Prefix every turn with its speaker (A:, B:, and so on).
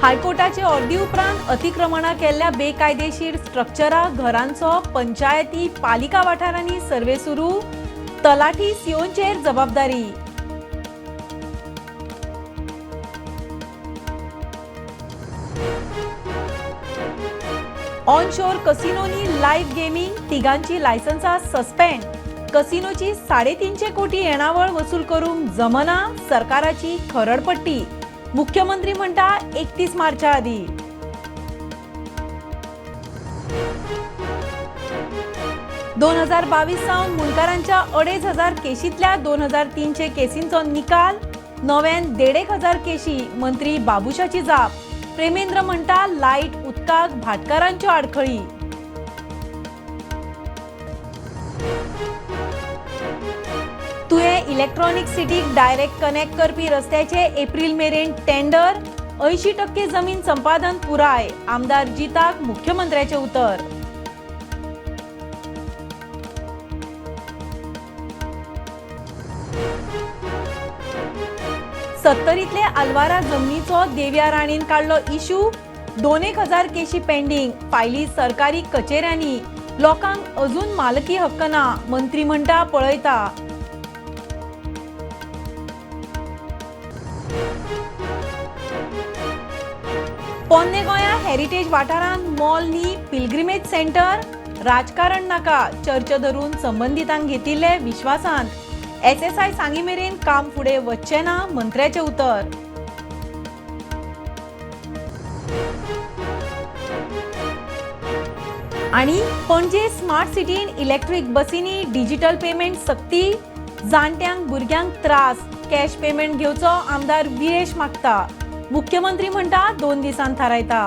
A: हायकोर्टाचे ऑर्दी उपरांत अतिक्रमणां केल्ल्या बेकायदेशीर स्ट्रक्चरा घरांचो पंचायती पालिका वाठारांनी सर्वे सुरू. तलाठी सिओंचेर जबाबदारी. ऑनशोर कसिनोनी लायव्ह गेमिंग, तिगांची लायसन्सां सस्पेंड. कसिनोची 350 कोटी येणावळ वसूल करूंक जमना, सरकाराची खरडपट्टी. मुख्यमंत्री म्हणटा 31 मार्चा आदी. 2022 सावन मुंडकारांच्या 2500 केशींतल्या 2300 केसींचो निकाल. नव्यान 1500 केशी. मंत्री बाबुशाची जाप. प्रेमेंद्र म्हणटा लायट उदकाक भाटकारांच्यो आडखळी. तुयें इलेक्ट्रॉनिक सिटीक डायरेक्ट कनेक्ट करपी रस्त्याचे एप्रील मेरेन टेंडर. 80% जमीन संपादन पुराय. आमदार जिताक मुख्यमंत्र्याचें उतर. सत्तरीतले आल्वारा जमनीचो देवया राणीन काडलो इशू. 2000 केशी पेंडींग, फायली सरकारी कचेऱ्यांनी. लोकांक अजून मालकी हक्क ना. मंत्री म्हणटा पळयता. पोन्ने गोंया हेरिटेज वाठारांत मॉल न्ही, पिलग्रिमेज सेंटर. राजकारण नाका, चर्च धरून संबंदितांक घेतिल्ले विश्वासांत. एसएसआय सांगी मेरेन काम फुडें वचचें ना, मंत्र्याचें उतर. आनी पणजे स्मार्ट सिटीन इलेक्ट्रीक बसींनी डिजिटल पेमेंट सक्ती. जाणट्यांक भुरग्यांक त्रास. कॅश पेमेंट घेवचो आमदार विरेश मागता. मुख्यमंत्री म्हणटा 2 दिसांत थारायता.